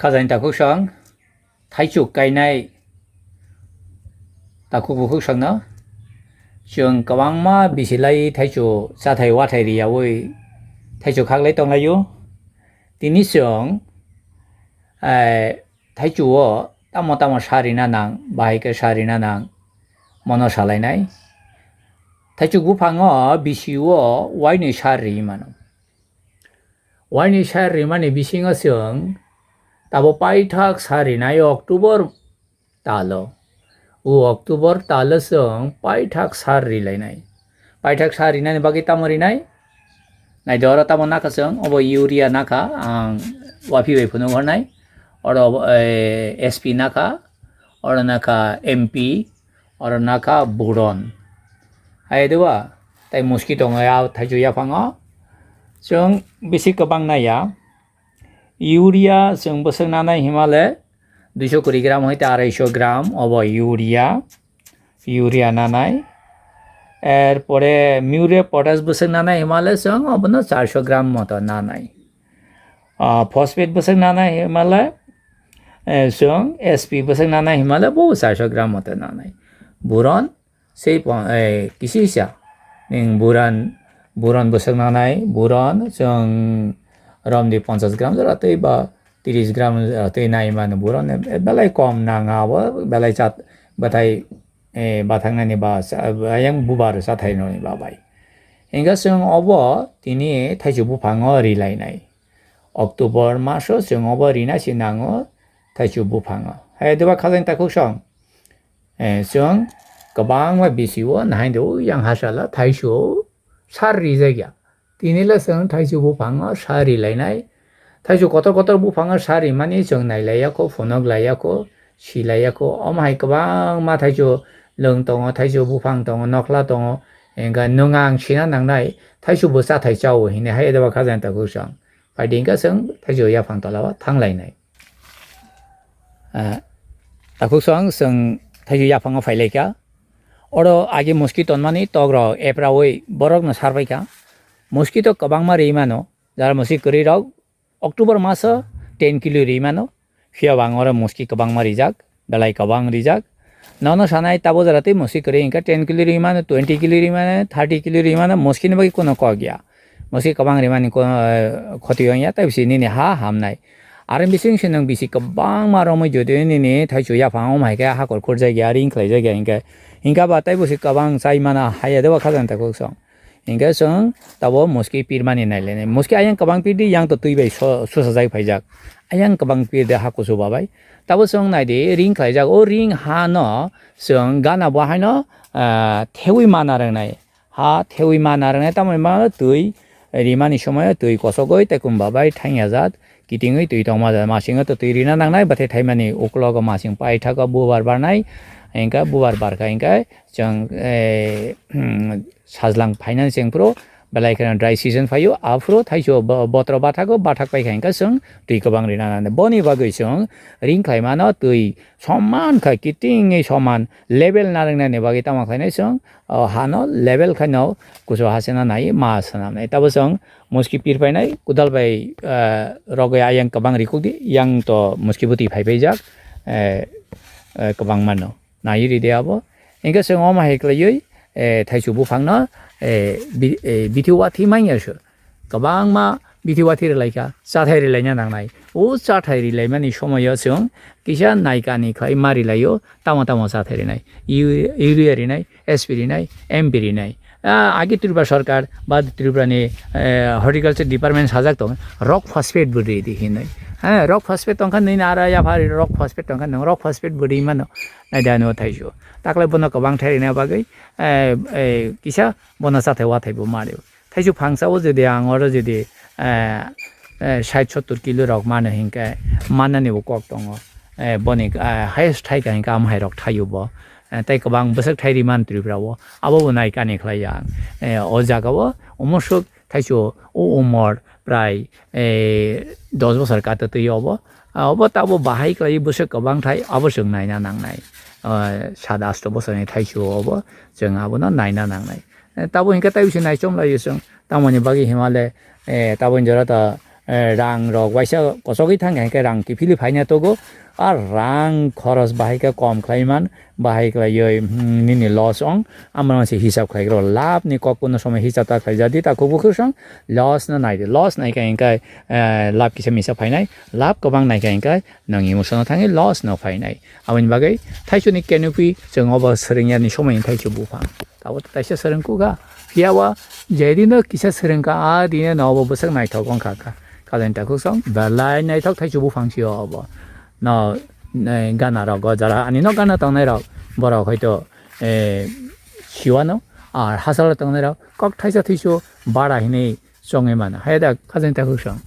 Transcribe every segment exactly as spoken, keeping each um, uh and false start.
Khajani takhuk song, thaichuk kainai takhuk bukhuk songno chwng kwbangma bisi lai thaichuk chathai wathai riyaui thaichuk khaklai tonglaio. Tini chwng, eh, thaichuk o tamo tamo sa rina nang, bahai khe sa rina nang, mono salainai. Thaichuk buphango bisi o wainwi sa ri mano. Wainwi sa rimani bisingo chwng tabo paithak sa rinai October talo. O October talo chwng paithak sa rilainai. Paithak sa rinani bagwi tamo rinai? Naidi oro tamo nakha chwng, obo urea nakha, ang waphi bai phunuk hornai. Oro, eh, S P nakha, oro nakha M P, oro nakha boron. Hai deba, tai muski tongo ya thaichuk yaphango. Chwng bisi kwbang naiya. Urea chwng bwswk nanai himale duiso kuri gram hoite araisho gram obo urea, urea nanai. Erpore mure potash bwswk nanai himale chwng obono charsho gram moto nanai. Ah, phosphate bwswk nanai himale, eh, chwng S P bwswk nanai himale bo charsho gram moto nanai. Boron sei pon-, eh, kisi kisa. Ning boron, boron bwswk nanai, boron chwng romdi ponchash gram jora tei ba trish gram jora tei nai mano boron, eh, belai kom nanga bo, belai chat, bathai, eh, bathangnani ba sa-, ayang bubar chathai noni ba bai. Hingkhe chwng obo tini thaichuk buphango rilainai. October maso chwng obo rina se nango thaichuk buphango. Hai deba khajani takhuk song. Eh, chwng kwbangma bisi o nahai do yang hasala thaichuk sar rijak ya. Tini le chwng thaichuk buphango sar rilainai. Thaichuk kotor kotor buphango sar rimani chwng nailaiya kho, phunuk laiya kho, silaiya kho. Omo hai kwbangma thaichuk lwng tongo, thaichuk buphang tongo, nokhla tongo. Hingkhe nwng ang sina nangnai, thaichuk bo chathai chao hinwi hai deba khajani takhuk song. Phaidi hingkhe chwng thaichuk yaphang tola o thanglainai. Ah, takhuk song chwng thaichuk yaphango phailaikha. Oro agi muski tonmani tok rok epraui borok no sarbaikha. Muski to kwbangma ri mano, jara muski kwrwi rok October maso ten kilo ri mano. Phiya bo ang oro muski kwbangma rijak, belai kwbang rijak. Nono sanai tabo jora tei muski kwrwi hingkhe ten kilo ri mano, twenty kilo ri mano, thirty kilo ri mano, muski ni bagwi kuno kok ya. Muski kwbang rimani ko-, eh, khoti wngya, tei bisi nini ha hamnai. Are bising se nwng bisi kwbangma romwi jodi nini thaichuk yaphang omo hai khe hakor khurjak ya, ring khlaijak ya hingkhe. Hingkhe ba tei bisi kwbang chai mana haya deba khajani takhuk song. Hingkhe chwng tabo muski pirmani nailainai. Muski ayang kwbang pirdi, yang to twi bai so-, susajak phaijak. Ayang kwbang pirdi ha kusu babai. Tabo chwng naidi ring khlaijak. O ring ha no chwng gana bo haino, ah, thewi mana rwngnai. Ha thewi mana rwngnai, tamoni ma twi rimani somoyo twi kosogwi tei kumba bai thangya jat kitingwi twi tongma jat. Masingo to twi rina nangnai, bathai thaimani uklogo masing paithago bubar barnai, hingkhe bubar barkha hingkhe chwng, eh, sajlang phainani chwng phuru belai kheno dry season phaio, aphuru thaichuk bo-, botro bathago, bathak paikha hingkhe chwng twi kwbang rina nangnai. Boni bagwi chwng ring khlaimano twi soman kha, kitingwi soman level narwknani bagwi tamo khlainai chwng, o hano level khaino kusu ha sena nai ma swnamnai. Tabo chwng muski pirpainai, kudal bai, eh, rogwi ayang kwbang rikukdi, yang to muski bwtwi phaipaijak, eh, eh, kwbang mano. Nai ride abo. Hingkhe chwng omo hai khlaiwi, eh, thaichuk buphangno, eh, bi-, eh, bithi wathi manya se. Kwbangma bithi wathi rwlaikha, chathai rwlaina nangnai. O chathai rwlaimani somoyo chwng kisa naikani khlai ma rwlaio, tamo tamo chathai rwnai. U-, urea rwnai, S P rwnai, M P rwnai. Ah, agi Tripura sarkar ba Tripurani, eh, horticulture department sajak tong, rock phosphate bo rwdi hinwi. Ha, rock phosphate tongkha nini ara yaphari rock phosphate tongkha, nwng rock phosphate bo rwi mano. Naidi ano thaichuk. Taklai bono kwbang thai rwna bagwi, eh, eh, kisa bono chathai wathai bo ma rw. Thaichuk phangsa o jodi ang oro jodi, eh, eh, sait sottor kilo rok mano hinkhe mannani bo kok tongo. Eh, boni, eh, highest thai ka hinkhe amo hai rok thaio bo. Eh, tei kwbang bwswk thai ri man Tripura o. Abo bo nai kani khlai ya ang. Eh, o jaga o umoswk thaichuk o umor prai, eh, dos bosor kata twi obo. Ah, obo tabo bahai khlai bwswk kwbang thai abo chwng naina nangnai. Ah, sat asto bosorni thaichuk obo chwng abono naina nangnai. Eh, tabo hinkhe tei bisi naichom laio chwng. Tamoni bagwi himale, eh, taboni jora ta eh, rang rok waisa kochogwi thang khe rang kiphilwi phaina togo. Ar rang khoros bahai khe kom khlai man, bahai khlaiwi, hmm, nini loss ong, amano se hisab khlai rw. Lab ni kok kuno somoi hisab ta khlai jadi, ta kubui khosong loss no nai di. Loss nai khe hingkhe, eh, lab kisa misa phainai, lab kwbang nai khe hingkhe nwng emotion no thangwi loss no phainai. Aboni bagwi thaichuni canopy chwng obo swrwngya ni somoi thaichu buphang. Abo to taisa swrwng kuk ha. Phiya ba je dino kisa swrwng kha, a dino no obo bwswk naithok wng kha kha. Kajani takhuk song belai naithok thaichu buphang si obo. No, eh, gana rok go jara ani no gana tongnai rok borok hoito, eh, siwano ar hasalo tongnai rok kok thaisa thisu bara hinwi chongwi mano. Hai da kajani takhuk song.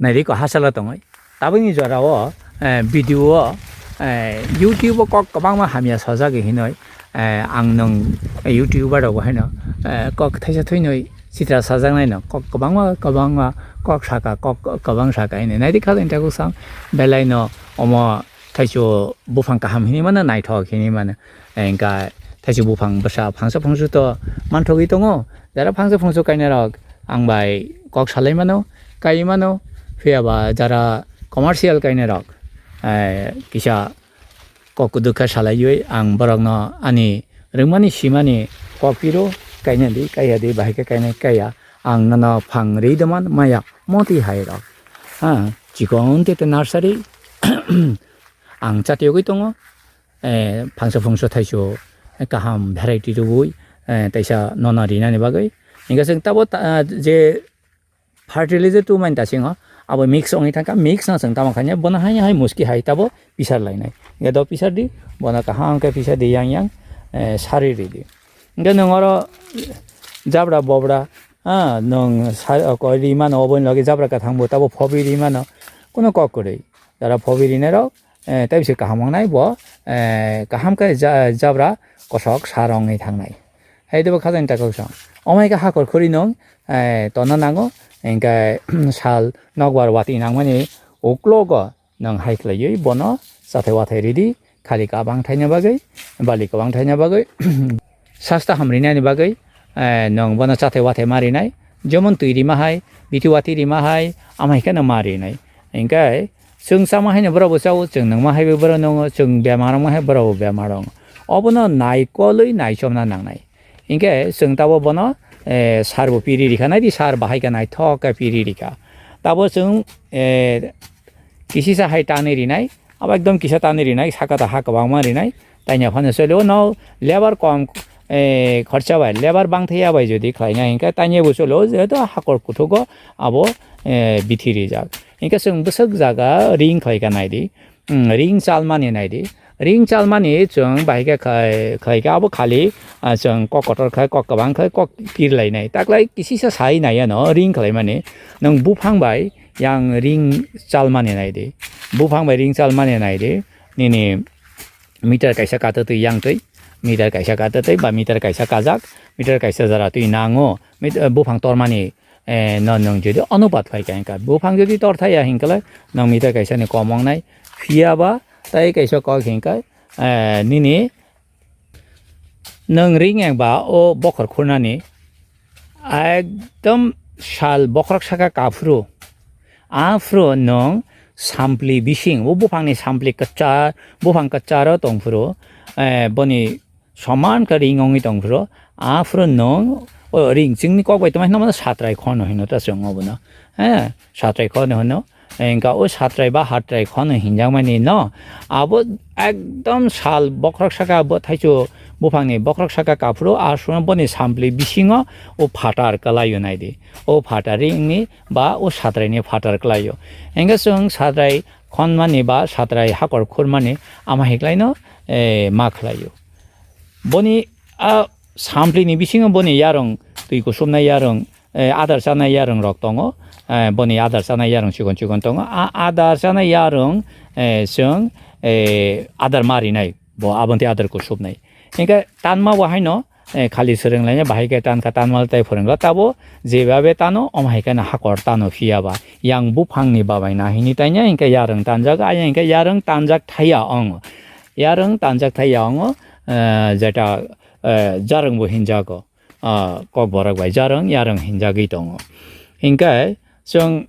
Nairiko hasalo tongoi. Tabukni jorao, eh, video o, eh, YouTube o kok kwbangma hamya sajagwi hinoi, eh, ang nwng YouTuber rokbo haino, eh, kok thaisa thinoi sitra sajaknaino kok kwbangma, kwbangma kok saka, kok kwbang saka hinoi. Nairikha intakusang belaino omo thaisu buphang kaham hinwi mano, naithok hinwi mano. Engka thaisu buphang bwsa phangsa phangsu to manthogwi tongo. Jara phangsa phangsu kainarok ang bai kok salai mano, kai mano. Phiya ba jara commercial kainarok, eh, kisa kok kwdwk khe salaiwi ang borokno ani rwngmani simani kok piro, kaina di, kaiya di, bahai khe kainai kaiya. Ang nono phang ri doman maya moti hai rok. Ha, chikon tete nursery ang chatiyogwi tongo. Eh, phangsa phungsa thaisu, eh, kaham variety rwui, eh, taisa nono rinani bagwi. Hingke chwng tabo ta-, ah, je fertilizer tumani ta singo, abo mix wngwi thangkha, mix no chwng tamo khaina, bono hai hai muski hai tabo pisar lainai. Hingke do pisar di, bono kaham khe pisar di yang yang, eh, sari ridi. Hingke nwng oro jabra bobra, ah, nwng sa-, koi ri mano, oboni loge jabra kwthang bo tabo phobi ri mano, kuno kok kwrwi. Jara phobi rinai rok, eh, tei bisi kaham wngnai bo, eh, kaham khe ja-, jabra kosok sa rwngwi thangnai. Hai debo khajani takhuk song. Omo hai khe hakor khuri nwng, eh, tonna nango, hingkhe sal nokbar watwi nangmani uklogo nwng hai khlaiwi bono chathai wathai ridi, khali kabang thaina bagwi, bali kabang thaina bagwi. Sasta hamrinani bagwi, eh, nwng bono chathai wathai ma rinai, jemon twi rima hai, bithi wathi rima hai, amai kheno ma rinai. Hingkhe chwng chama haino borok bo chao, chwng nungma haibo borok nungo, chwng bemar wngma hai borok bo bemar wngo. Obono naikolwi naichomna nangnai. Hingkhe chwng tabo bono, eh, sar bo piri rikha, naidi sar bahai khe naithok khe piri rikha. Tabo chwng, eh, kisisa hai tanwi rinai, abo ekdom kisa tanwi rinai, saka ta ha kwbangma rinai, tanya phano choli o no lebar kom, eh, khorcha bai, lebar bangthaya bai jodi khlaina hingkhe tanya bo choli o, jehetu hakor kuthugo abo, eh, bithi rijak. Hingkhe chwng bwswk jaga ring khlaika naidi, hmm, ring chalmani naidi, ring chalmani chwng bahai khe khai, khlaika abo khali, ah, chwng kok kotor khai, kok kwbang khai, kok kirlainai, taklai kisisa sai naiya no ring khlaimani, nwng buphang bai, yang ring chalmani naidi. Buphang bai ring chalmani naidi. Nini meter kaisa katatwi yang twi, meter kaisa katatwi ba meter kaisa kajak, meter kaisa jara twi nango. Met-, eh, buphang tormani, eh, no nwng jodi onupat khai kha hingkha. Buphang jodi torthaya hingkhe nwng meter kaisa ni kom wngnai. Phiya ba tai kaisa kok hingkha, eh, nini Nwng ring ekba o bokhor khurnani ekdom sal bokhorok saka kaphuru. Aphuru nwng sampli bising, o buphangni sampli kwchar, buphang kwcharo tongphuru, eh, boni soman khe ring wngwi tongphuru. Aphuru nwng o ring chwngni kok bai tongma hino satrai khono hino ta chwng obono. Eh, satrai khono hino. Engka o satrai ba hatrai khono hinjakmani no, abo ekdom sal bokhorok saka bo thaichu buphangni bokhorok saka kaphuru, aswkno boni sampli bisingo o phatar kwlaio naidi. O phatar ringni ba o satraini phatar kwlaio. Engka chwng satrai khonmani ba satrai hakor khurmani ama hiklaino, eh, ma khlaio. Boni a samplini bisingo boni yarwng twi kusubnai yarwng, eh, adar chanai yarwng rok tongo. Eh, boni adar chanai yarwng chikon chikon tongo. A adar chanai yarwng, eh, chwng, eh, adar marinai bo abontwi adar kusubnai. Hingkhe tanma bo haino, eh, khali swrwnglainai bahai khe tankha tanma tei phwrwngkha tabo jebabe tano omo hai kheno hakor tano phiya ba. Yang buphangni babai nahini taina hingkhe yarwng tanjak, aya hingkhe yarwng tanjak thaiya ong. Yarwng tanjak thaiya ong, eh, jeta, eh, jarwng bo hinjago. Ah, kokborok bai jarwng yarwng hinjagwi tongo. Hinkhe chwng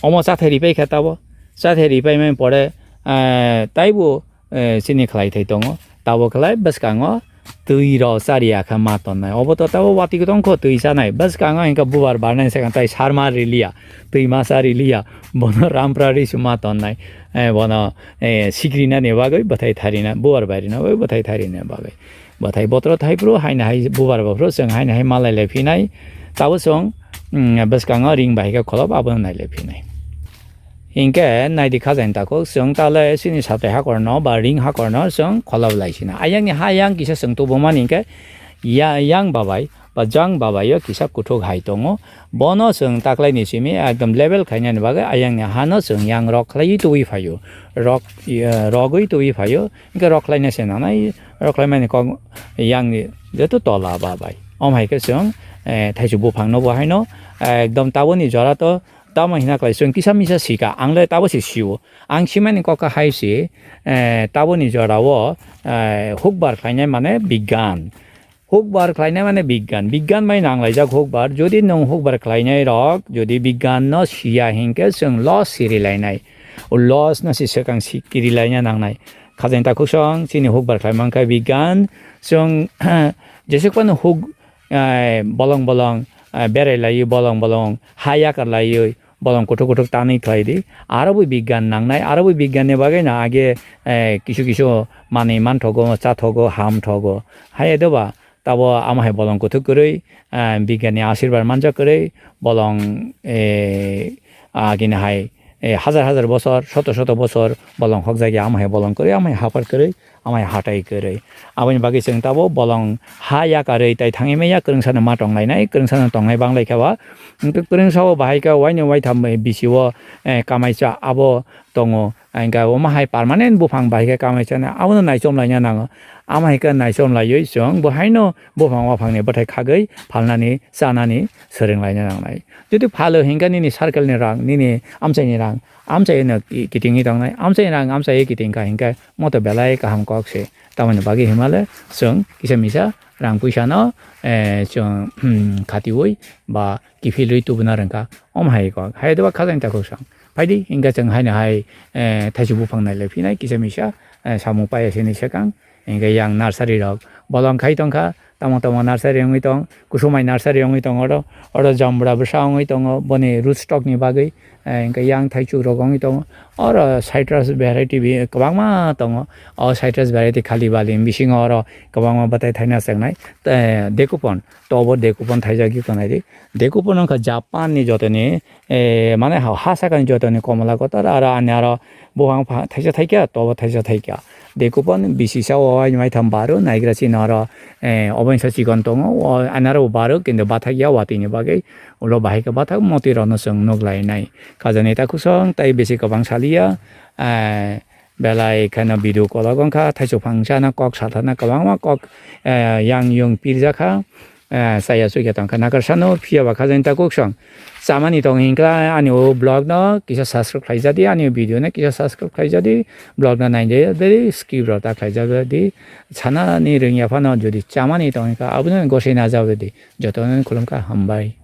Omo chathai ripai kha tabo. Chathai ripai mai pore, eh, taibo, eh, chini khlai thai tongo. Tabo khlai bwskango twi rw chariya kha ma tonnai. Obo to tabo watwi tong kho twi chanai. Bwskango hinkhe bubar barnai swkang tai sarma riliya. Twi ma cha riliya. Bono rampra ri su ma tonnai. Eh, bono, eh, sikrinani bagwi bwthai tharina, bubar bairina bagwi bwthai tharina bagwi. Bwthai botro thaiphru haino hai bubar baphru chwng haino hai malai lai phinai. Tabo chwng, mm, bwskango ring bai khe kholop abono nai lai phinai. Hinkhe naidi khajaini takhuk chwng tale chini satai hakorno ba ring hakorno chwng kholop lai sina. Ayangni ha yang kisa chwng tubumani hinkhe ya-, yang babai ba jang babaio kisa kuthuk hai tongo. Bono chwng taklaini simi ekdom level khainani bagwi ayangni hano chwng yang rok khlaiwi tubui phaio. Rok, eh, rogwi tubui phaio. Hinkhe rok khlaina se nanai, rok khlaimani kok yang joto tola ba bai. Om hai khe chwng, eh, thaichuk buphang no bo haino, eh, ekdom taboni jora to tamo hina khlai chwng kisa misa sika, ang le tabo se sio. Ang simani kok hai se, eh, taboni jora o, eh, hukbar khlainai mane bigyan. Hukbar khlainai mane bigyan. Bigyan bai nanglaijak hukbar. Jodi nwng hukbar khlainai rok, jodi bigyan no siya hinkhe chwng loss siri lainai. O loss no se swkang si kiri laina nangnai. Khajaini takhuk song, chini hukbar khlai mankha bigyan. Chwng jesuk phano huk, eh, bolong bolong, eh, berai laiwi bolong bolong, ha yakar laiwi bolong kuthuk kuthuk tanwi khlai di. Aro bo bigyan nangnai, aro bo bigyan ni bagwi no age, eh, kisu kisu manwi manthogo, chathogo, hamthogo. Hai edo ba, tabo amo hai bolong kuthuk kwrwi, ah, bigyan ni asirbar manjak kwrwi, bolong, eh, ah, kini hai, eh, hazar hazar bosor, soto soto bosor bolong hokjak ya, amo hai bolong kwrwi, amo hai hapar kwrwi, amo hai hatai kwrwi. Aboni bagwi chwng tabo bolong ha yakarwi tai thangwi manya kwrwngsa no ma tong lainai, kwrwngsa no tongnai bang lai kha ba. Hwnkhe kwrwngsa o bahai khe waini waitham bisi o, eh, kamaisa abo tongo. Hingke omo hai permanent buphang bai khe kamai chana, abono naichom laina nango. Amo hai khe naichom laiwi chwng bo haino buphang waphangni bwthai khagwi phalnani, chanani swrwng laina nangnai. Jodi phalo hinkhe nini circle ni rang, nini amchaini rang, amchaino ki-, kitingwi tongnai. Amchaini rang amchaiwi kiting kha hinkhe moto belai kaham kok se. Tamoni bagwi himale chwng kisa misa rang puisano, eh, chwng, hmm, khatiwi ba kiphilwi tubuna rwngkha. Omo hai kok. Hai doba khajaini takhuk song. Phaidi, hinkhe chwng haino hai, eh, thaichuk buphang nailai phinai kisa misa, eh, samung paiya sini swkang. Hinkhe yang nursery rok bolong khai tongkha, tamo tamo nursery wngwi tong, kusumai nursery wngwi tong oro, oro jambra bwsa wngwi tongo, boni root stock ni bagwi, eh, hinkhe yang thaichuk rok wngwi tongo. Oro citrus variety bi kwbangma tongo. O citrus variety khali bali bisingo oro kwbangma bwtai thaina chwknai, eh, dekupon, tobo dekupon thaijagwi tongnai di. Dekupon wngkha Japan ni jotoni, eh, mane ha, ha sakani jotoni komla kotor, aro ani aro buphang pha-, thaisa thaikya, tobo thaisa thaikya. Dekupon bisi sa o ai maitham baro, naigra chini oro, eh, obo wngsa chikon tongo, o ani aro bo baro, kintu bathakya watwi ni bagwi, ulo bahai khe bathak moti rokno chwng nuk lainai. Khajaini takhuk song tei bisi kwbang saliya, eh, belai kheno video kolok wngkha, thaichuk phang sana kok sathana kwbangma kok, eh, yang yung pirjakha. Eh, chaya chukya tongkha nakarsa no, phiya ba khajaini takhuk song. Chamani tong hinkla ani o vlog no kisa subscribe khlaijadi, ani o video no kisa subscribe khlaijadi, vlog no naijadi, skip rok ta khlaijadi. Sanani rwngya phano jodi chamani tong hinkha abono gosai najabadi. Jotono khulumkha, hambai.